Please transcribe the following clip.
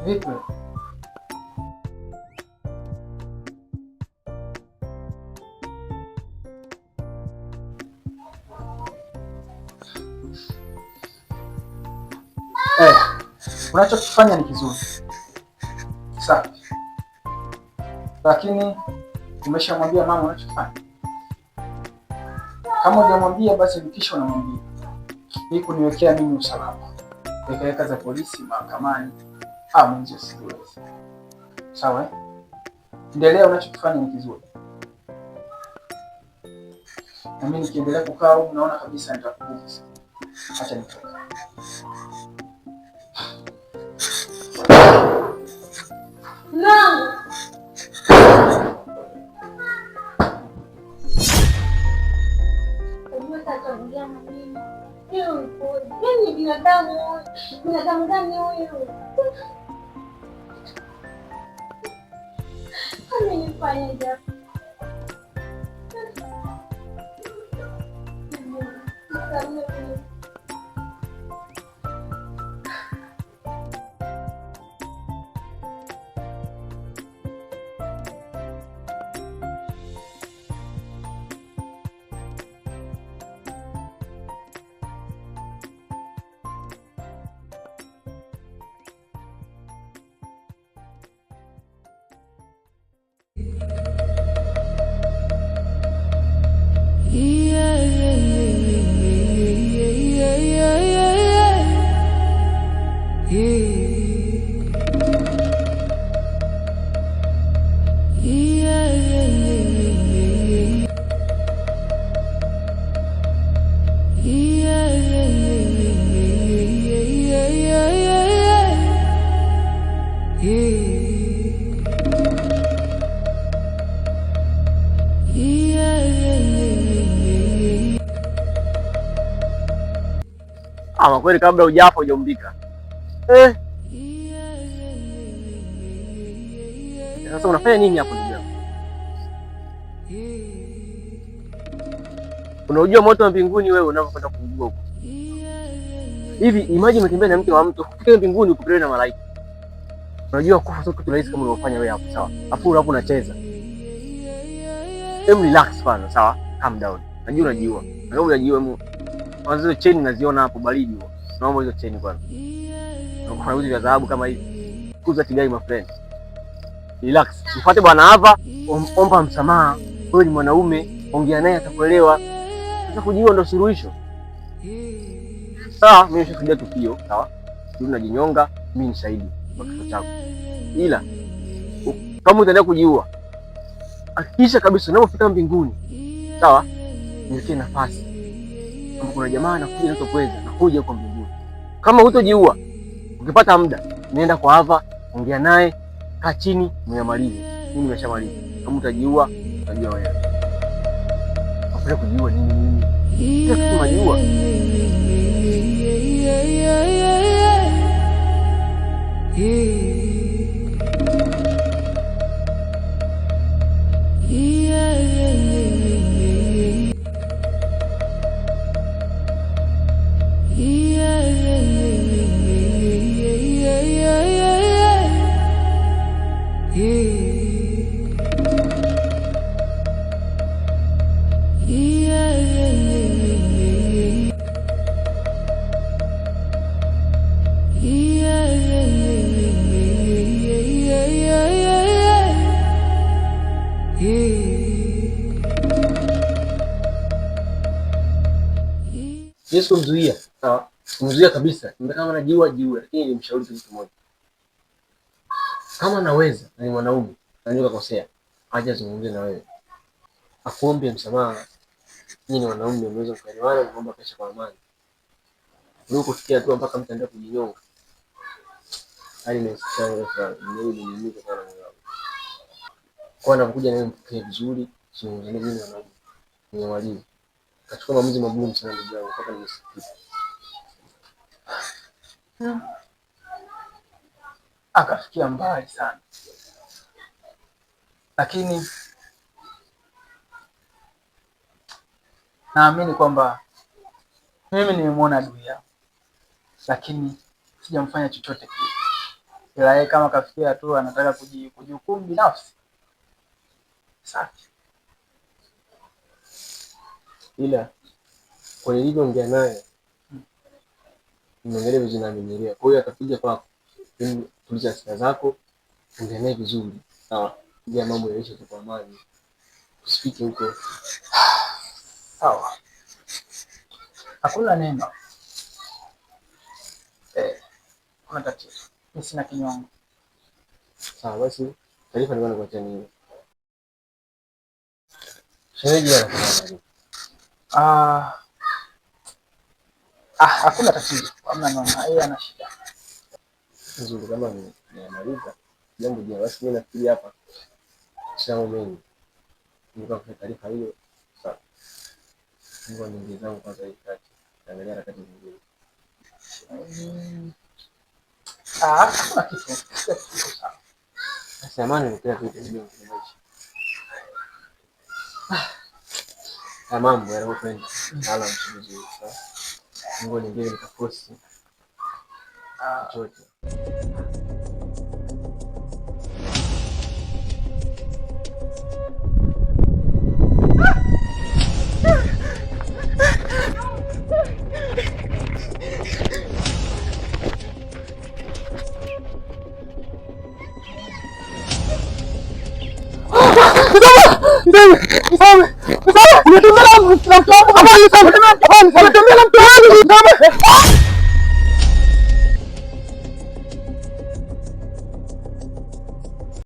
Vipi? Eh, unachokifanya ni kizuri. Safi. Lakini umeshamwambia mama unachokifanya? Kama hujamwambia basi hakikisha unamwambia. Hii kuniwekea mimi usalama. Weka za polisi mahakamani. Ah, mwenzio siwezi. Sawa eh? Endelea, unachokifanya ni kizuri. Na mimi nikiendelea kukaa huku naona kabisa nitakufa. Acha nitoke. No. Mimi binadamu, binadamu gani huyu? Amenifanya japo. Ama kweli kabla hujafa hujaumbika. Eh. Sasa unafanya nini hapo ndugu yangu? Unajua moto wa mbinguni wewe unapokwenda kuugua huko. Hivi imagine umetembea na mke wa mtu, kufika mbinguni ukupelewe na malaika. Unajua kufa sio kitu rahisi kama unaofanya wewe hapo, sawa? Afu hapo unacheza. Em, relax bana, sawa? Calm down. Najua unajiua. Najua unajiua. Kwanza hizo cheni naziona hapo baridi huo. Naomba hizo cheni kwanza. Nakufanya vitu vya dhahabu kama hivi. Kuza kigai my friend. Relax. Mfuate bwana hapa, omba msamaha. Wewe ni mwanaume, ongea naye atakuelewa. Sasa kujiua ndo suluhisho. Sawa, mimi nimeshuhudia tukio, sawa? Mimi najinyonga, mimi ni shahidi kwa kifo chako. Ila kama utaendelea kujiua, hakikisha kabisa unapofika mbinguni, sawa? Niwekee nafasi. Kama kuna jamaa anakuja anaitwa Pweza, nakuja huko mbinguni. Kama hutojiua, ukipata muda, nenda kwa Ava, ongea naye, kaa chini, myamalize. Mimi nimeshamaliza. Kama utajiua, utajua wewe. Unapenda kujiua nini nini? Kila kitu unajiua. Yesu mzuia, sawa? Mzuia kabisa. Ndio kama anajiua jiue, lakini nilimshauri kitu kimoja. Kama naweza na ni mwanaume, na ndio kakosea, aje azungumze na wewe. Akuombe msamaha. Nyinyi ni wanaume, mnaweza kuelewana mkaomba kesho kwa amani. Ndio kufikia tu mpaka mtu anaenda kujinyonga. Hali imesikitisha sana, nimeumiza sana moyo wangu. Kwa anapokuja naye mpokee vizuri, zungumzeni nyinyi wanaume. Ni walimu. Kachukua maamuzi magumu sana ndugu yangu mpaka nimesikitika. Akafikia mbali sana, lakini naamini kwamba mimi nimemwona adui yangu, lakini sijamfanya chochote kile. Ila yeye kama kafikia tu anataka kujihukumu binafsi. Safi. Ila kwa nilivyoongea naye nimeangalia vizuri na amenielewa. Kwa hiyo atakuja kwako, yaani tuliza hasira zako, ongea naye vizuri, sawa? Ili mambo yaishe tu kwa amani, usifike huko. Sawa, hakuna neno, hakuna tatizo. Mimi sina kinyongo. Sawa basi, taarifa nilikuwa nakuachia ni hiyo. Shemeji anasema Ah, ah, hakuna tatizo, hamna noma, yeye ana shida. nzuri kama nimemaliza jambo jema, basi mimi nafikiri hapa sina mambo mengi, nilikuwa kwa taarifa hiyo. Sawa, ngoja niingie zangu kwanza hii kati, naangalia harakati zingine. Ah, hakuna kitu, kila kitu kiko sawa. Sasa amani ni kila kitu ndio kwenye maisha. Ah, mambo yanavyokwenda wala msubiri. Sawa, ngoja niingie nikaposti chochote. Nisamehe.